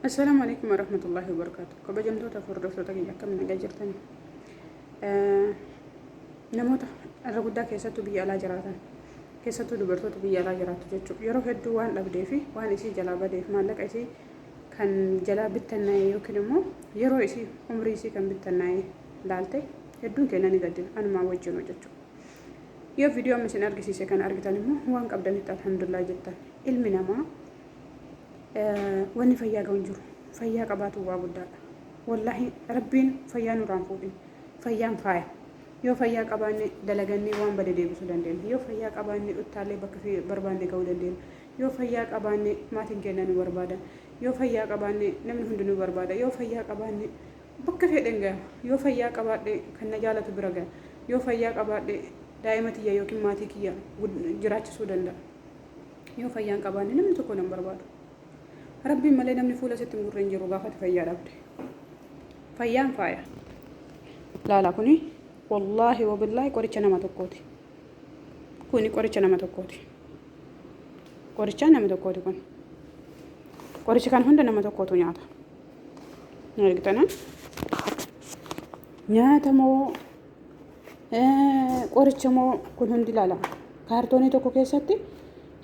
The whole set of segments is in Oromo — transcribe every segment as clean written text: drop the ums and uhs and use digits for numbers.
Assalaamu alaikum warahmatullahi wabarakatuh. Kabajamtoota fi hordoftoota kiyya, akkam nagaa jirtani? Namoota irra guddaa keessattuu biyya alaa jiraatan, keessattuu dubartoota biyya alaa jiraattu jechuudha. Yeroo hedduu waan dhabdee fi waan isii jalaa badeef, maallaqa isii kan jalaa bittannaa'e yookiin immoo yeroo isii, umrii isii kan bittannaa'e laalte hedduun keenya ni gaddina, anumaa wajjin jechuudha. Yoo viidiyoo amma isin argisiise kana argitan immoo waan qabdanitti alhamdulillah jettan. Ilmi namaa wanni fayyaa ga'u hin jiru. Fayyaa qabaatu waa guddaadha. Wallaahi Rabbiin fayyaa nurraa hin fuudhin. Fayyaan faaya. Yoo fayyaa qabaanne dalagannee waan bade deebisuu dandeenya. Yoo fayyaa qabaanne uttaallee bakka barbaanne ga'uu dandeenya. Yoo fayyaa qabaanne maatiin keenya nu barbaada. Yoo fayyaa qabaanne namni hundi nu barbaada. Yoo fayyaa qabaanne bakka fedhen ga'a. Yoo fayyaa qabaadhe kan na jaalatu bira ga'a. Yoo fayyaa qabaadhe daa'ima tiyya yookiin maatii kiyya jiraachisuu danda'a. Yoo fayyaa hin qabaanne namni tokko nan barbaadu. Rabbiin malee namni fuula sitti hin gurre hin jiru gaafa ati fayyaa dhabde. Fayyaan faaya. Laala, kuni wallaahi wabillaahi qoricha nama tokkooti. Kuni qoricha nama tokkooti. Qoricha nama tokkooti kun. Qoricha kana hunda nama tokkootu nyaata. Ni argitana? Nyaata moo qoricha moo kun hundi ilaala. Kaartoonii tokko keessatti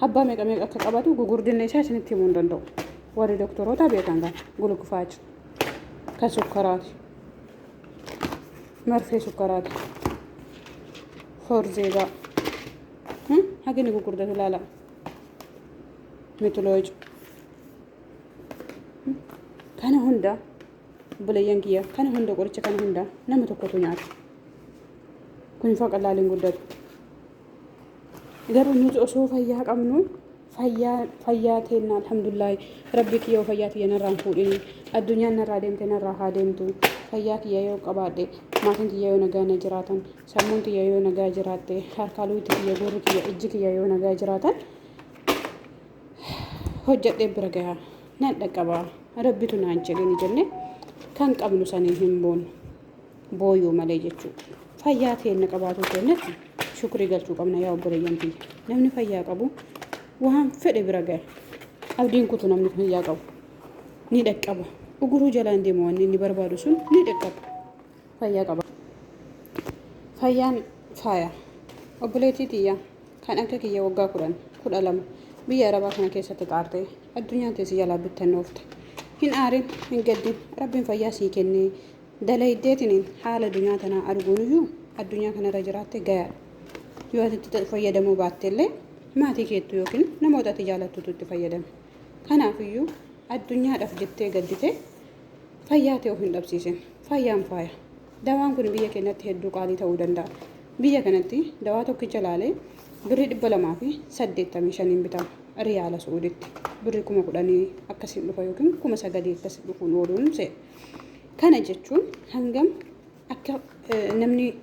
abbaa meeqa meeqa akka qabatu gugurdinni isaa isinitti himuu hin danda'u. Warri doktoroota beekan kana gulgufaachu. Kan sukkaraati. Marfee sukkaraati. Forzeegaa. Hagini gugurdatu ilaala. Mituloocu. Kana hunda, obboleeyyan kiyya, kana hunda, qoricha kana hunda nama tokkotu nyaata. Kun fa qallaaliin guddatu. Garuu nuti osoo fayyaa qabnu, fayyaa teenna alhamdulillahi, Rabbi kiyya fayyaa tiyya narraa hin fuudhini, addunyaan narraa deemte narraa haa deemtu, fayyaa kiyya yoo qabaadhe, maatiin kiyya yoo nagaa na jiraatan, sammuun tiyya yoo nagaa jiraatte, harkaa luuti kiyya, gurri kiyya, ijji kiyya yoo nagaa jiraatan, hojjedhee bira gahaa, nan dhaqqabaa, Rabbitu naan jedhini jenne kan qabnu sanii hin boonnu, booyuu malee jechuudha. Fayyaa teenna qabaatuu keenyatti shukrii galchuu qabna, yaa obboleeyyan tiyya. Namni fayyaa qabu waan fedhe bira gaha. Abdiin kutu namni fayyaa qabu. Ni dhaqqaba. Uguruu jalaan deema, wanni inni barbaadu sun ni dhaqqaba. Fayyaa qaba. Fayyaan faaya. Obboleettii tiyya kan akka kiyya waggaa 10, 12 biyya Arabaa kana keessatti xaartee addunyaan teessi jalaa bittannoofte. Hin aarin, hin gaddin, Rabbiin fayyaa sii kennee dalaydeetiniin haala addunyaa tanaa arguunuyyuu addunyaa kanarra jiraatte gayaadha. Yoo ati itti fayyadamuu baattellee maatii keettu yookiin namoota ati jaalattutu itti fayyadame. Kanaafiyyuu addunyaadhaaf jettee gadditee fayyaa ta'e of hin dhabsiisin. Fayyaan faaya. Dawaan kun biyya keenyatti hedduu qaalii ta'uu danda'a. Biyya kanatti dawaa tokkicha laalee birrii 285n bitama. Riyaala Su'uuditti birrii 10,000 akkasiin dhufa yookiin 9,000 akkasiin dhufuun ooluun se'a. Kana jechuun hangam akka namni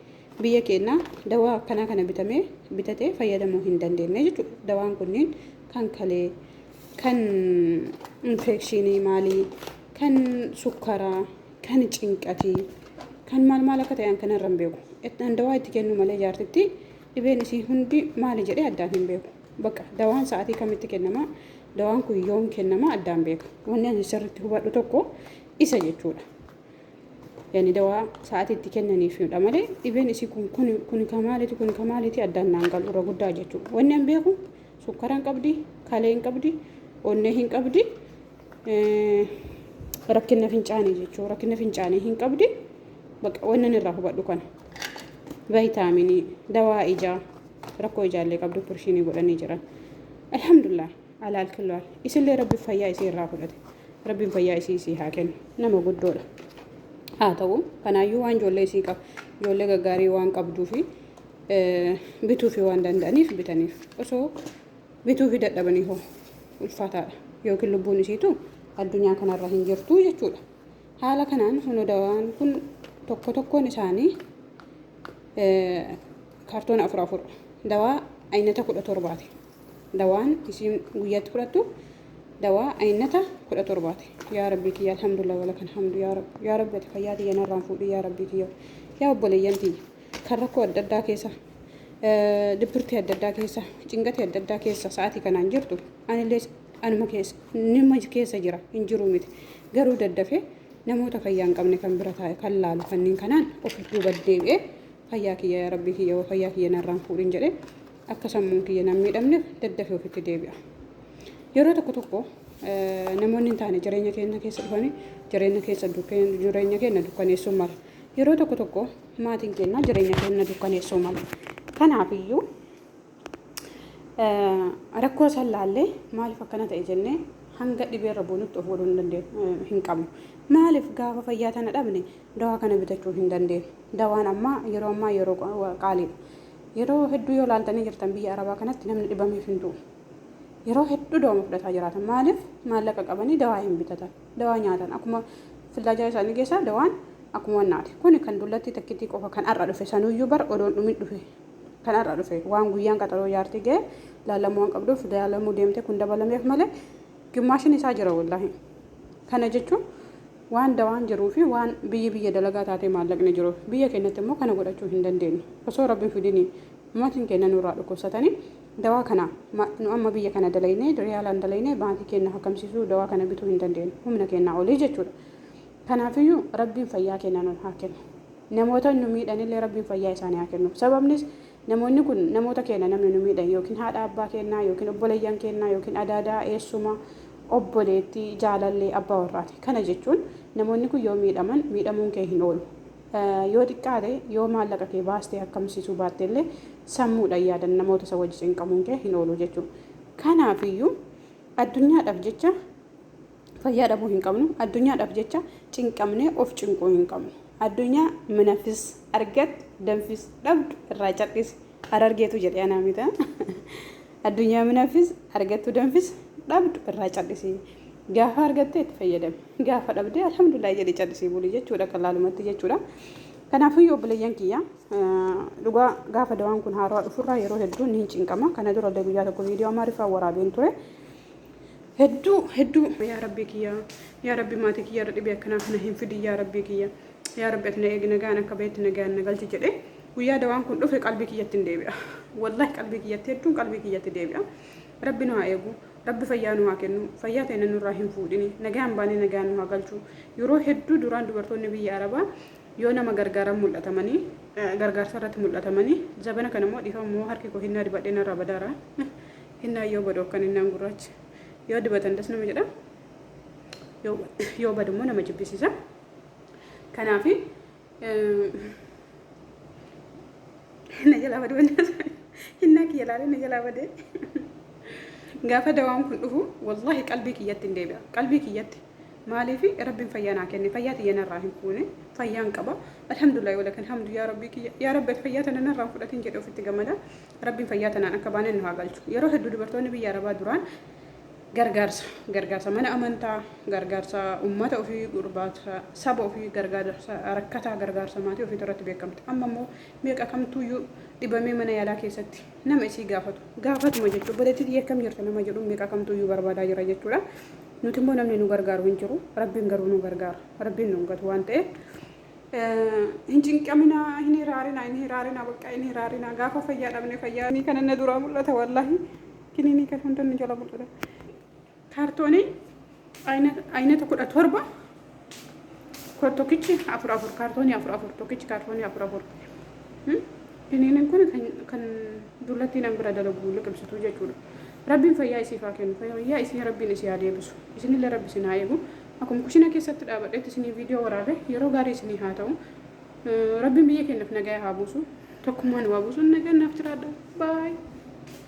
biyya keenyaa dawaa akkanaa kana bitamee bitatee fayyadamuu hin dandeenye jechuudha. Dawaan kunniin kan kalee, kan infekshinii maalii, kan sukkaraa, kan cinqatii, kan maal maal akka ta'an kanarra hin beeku. An dawaa itti kennu malee jaartitti dhibeen isii hundi maali jedhee addaan hin beeku. Bakka dawaan sa'aatii kamitti kennama, dawaan kun yoom kennama addaan beeka. Wanni ani sirriitti hubadhu tokko isa jechuudha. Yani dawaa sa'aatii itti kennaniifidha malee dhibeen isii kun kun kun ka maaliiti, kun ka maaliiti addaan naan galu irra guddaa jechuudha. Wanni an beeku sukkara hin qabdi, kalee hin qabdi, onnee hin qabdi, rakkina fincaanii jechuudha. Rakkina fincaanii hin qabdi. Bakka wanni ani irraa hubadhu kana. Vaayitaaminii, dawaa ijaa, rakkoo ijaallee qabdu opereeshinii godhanii jiran. Alhamdulillah alaal killaal. Isillee Rabbi fayyaa isii irraa fudhate. Rabbiin fayyaa isii isii haa kennu. Nama guddoodha. Haa ta'u kanaayyuu waan ijoollee isii qaba. Ijoollee gaggaarii waan qabduu fi bituufi waan danda'aniif bitaniif. Osoo bituufi dadhabanii hoo ulfaataadha. Yookiin lubbuun isiitu addunyaa kanarra hin jirtu jechuudha. Haala kanaan hunu dawaan kun tokko tokkoon isaanii kaartoona afur afur dawaa aynata 17ti. Dawaan isiin guyyaatti fudhattu dawaa aynata 17ti. Yaa Rabbii kiyya, alhamdulillah wala kan hamdu, yaa Rabbi, yaa Rabbi, ati fayyaa tiyya narraan fuudhi, yaa Rabbii kiyya. Yaa obboleeyyan tiyya kan rakkoo adda addaa keessa, dibbirtii adda addaa keessa, cinqatii adda addaa keessa sa'aatii kanaan jirtu, anillee Anuma keessa nima keessa jira hin jiru miti. Garuu daddafee namoota fayyaa hin qabne kan bira taa'e kan laalu kanneen kanaan of duuba deebi'ee fayyaa kiyya yaa rabbii kiyya fayyaa kiyya narraan fuudhin jedhee akka sammuun kiyya nan miidhamneef daddafee ofitti deebi'a. Yeroo tokko tokko namoonni hin taane jireenya keenya keessa dhufanii jireenya keessa jireenya keenya dukkaneessuu mala. Yeroo tokko tokko maatiin keenya jireenya keenya dukkaneessuu mala. Kanaafiyyuu rakkoo san laallee maaliif akkana ta'e jennee hanga dhibeerra buunutti of godhuu hin dandeenyu hin qabnu. Maaliif gaafa fayyaa tana dhabne dawaa kana bitachuu hin dandeenyu. Dawaan ammaa yeroo ammaa yeroo qaaliidha. Yeroo hedduu yoo laaltanii jirtan biyya Arabaa kanatti namni dhibameef hin du'u. Yeroo hedduu dawama fudhataa jiraatan. Maaliif maallaqa qabanii dawaa hin bitatan. Dawaa nyaatan akkuma fillaajaa isaanii keessaa dawaan akkuma wannaati. Kuni kan dullattii takkittii qofa kan har'a dhufe sanuyyuu bar odoon dhumin dhufe. Kan har'a dhufe waan guyyaan qaxaroo jaartii ga'e laalamuu waan qabduuf laalamuu deemte kun dabalameef malee gimmaashin isaa jira wallaahi. Kana jechuun waan dawaan jiruu fi waan biyyi biyya dalagaa taatee maallaqni jiruuf biyya keenyatti immoo kana godhachuu hin dandeenyu. Osoo rabbiin fidini maatiin keenya nurraa dhukkubsatanii dawaa kana nu amma biyya kana dalaynee riyaalaan dalaynee maatii keenya hakkamsiisuu dawaa kana bituu hin dandeenyu. Humna keenyaa olii jechuudha. Kanaafiyyuu rabbiin fayyaa keenya nu haa kennu. Namoota nu miidhanillee rabbiin fayyaa isaanii haa kennu. Sababnis namoonni kun namoota keenya namni nu miidhan yookiin haadha abbaa keenyaa yookiin obboleeyyan keenyaa yookiin adaadaa eessuma obboleettii jaalallee abbaa warraati. Kana jechuun namoonni kun yoo miidhaman miidhamuun kee hin oolu. Yoo xiqqaate yoo maallaqa kee baastee hakkamsiisuu baatte illee sammuudhaan yaadan namoota isa wajji cinqamuun kee hin oolu jechuudha. Kanaafiyyuu addunyaadhaaf jecha fayyaa dhabuu hin qabnu. Addunyaadhaaf jecha cinqamnee of cinquu hin qabnu. Addunyaa minafis argattu danfis dhabdu irraa cadhisi. Harargeetu jedhe anaa mita. Addunyaa minafis argattu danfis dhabdu irraa cadhisi. Gaafa argatte itti fayyadami. Gaafa dhabde alhamdulillah jedhi cadhisii buli jechuudha qalaalumatti jechuudha. Kanaafuu obboleeyyan kiyya dhugaa gaafa dawaan kun haarawaa dhufurraa yeroo hedduu ni cinqama. Kana durallee guyyaa tokko viidiyoo Amaariffaa waraabeen ture. Hedduu hedduu yaa rabbii kiyya yaa rabbi maatii kiyya irra dhibee akkanaa kana hin fidin yaa rabbii kiyya yaa rabbi ati na eegi nagaan akka bahetti nagaan na galchi jedhe guyyaa dawaan kun dhufe qalbii kiyyatti hin deebi'a. Wallahi qalbii kiyyatti hedduun qalbii kiyyatti deebi'a. Rabbi nu haa eegu. Rabbi fayyaa nu haa kennu. Fayyaa ta'e nurraa hin fuudhini. Nagaan baanee nagaan nu haa galchu. Yeroo hedduu duraan dubartoonni biyya Arabaa yoo nama gargaaran mul'atamanii gargaarsa irratti mul'atamanii zabana kana immoo dhiifama immoo harki koo hinnaa dibadhee narraa badaara. Hinnaa yoo badu akkan hinnaan gurraacha. Yoo dibatan das nama jedha. Yoo badu immoo nama jibbisiisa. Kanaafi na jalaa baduu hinnaa kiyya laalee na jalaa badee. Gaafa dawaan kun dhufu wallahi qalbii kiyyatti hin deebi'a. Qalbii kiyyatti. Maaliif rabbiin fayyaa naa kenne fayyaa tiyya narraa hin fuune fayyaan qaba. Alhamdulillah walakan hamdu yaa rabbii kiyya yaa rabbi ati fayyaa tana narraa hin fudhatin jedhe ofitti gammada. Rabbiin fayyaa tanaan akka baaneen nu haa galchu. Yeroo hedduu dubartoonni biyya Arabaa duraan gargaarsa gargaarsa mana amantaa gargaarsa ummata ofii gurbaasa saba ofii gargaarsa rakkataa gargaarsa maatii ofii irratti beekamte. Amma immoo meeqa kamtuuyyuu dhibamee mana yaalaa keessatti nama isii gaafatu gaafatuma jechuudha. Obboleettii tiyya akkam jirta nama jedhu meeqa kamtuuyyuu barbaadaa jira jechuudha. Nuti immoo namni nu gargaaru hin jiru. Rabbiin garuu nu gargaara. Rabbiin nu gatu waan ta'eef hin cinqaminaa, hin hiraarinaa, hin hiraarinaa, bakka hin hiraarinaa. Gaafa fayyaa dhabne fayyaa ni kana na duraa mul'ata wallaahi. Kiniinii kan hunda nu jala mul'ata. Kaartoonii aynata 17 tokkichi afur afur kaartoonii afur afur tokkichi kaartoonii afur afur. Kiniiniin kun kan dullattii nan bira dalagu liqimsituu jechuudha. Rabbiin fayyaa isiif haa kennu. Fayyaa isii rabbiin isii haa deebisu. Isinillee rabbi isin haa eegu. Akkuma kushina keessatti dhaabadhetti isinii viidiyoo waraabe yeroo gaarii isinii haa ta'u. Rabbiin biyya keenyaaf nagaa haa buusu. Tokkummaa nu haa buusu. Nagaan naaf jiraadha. Baay.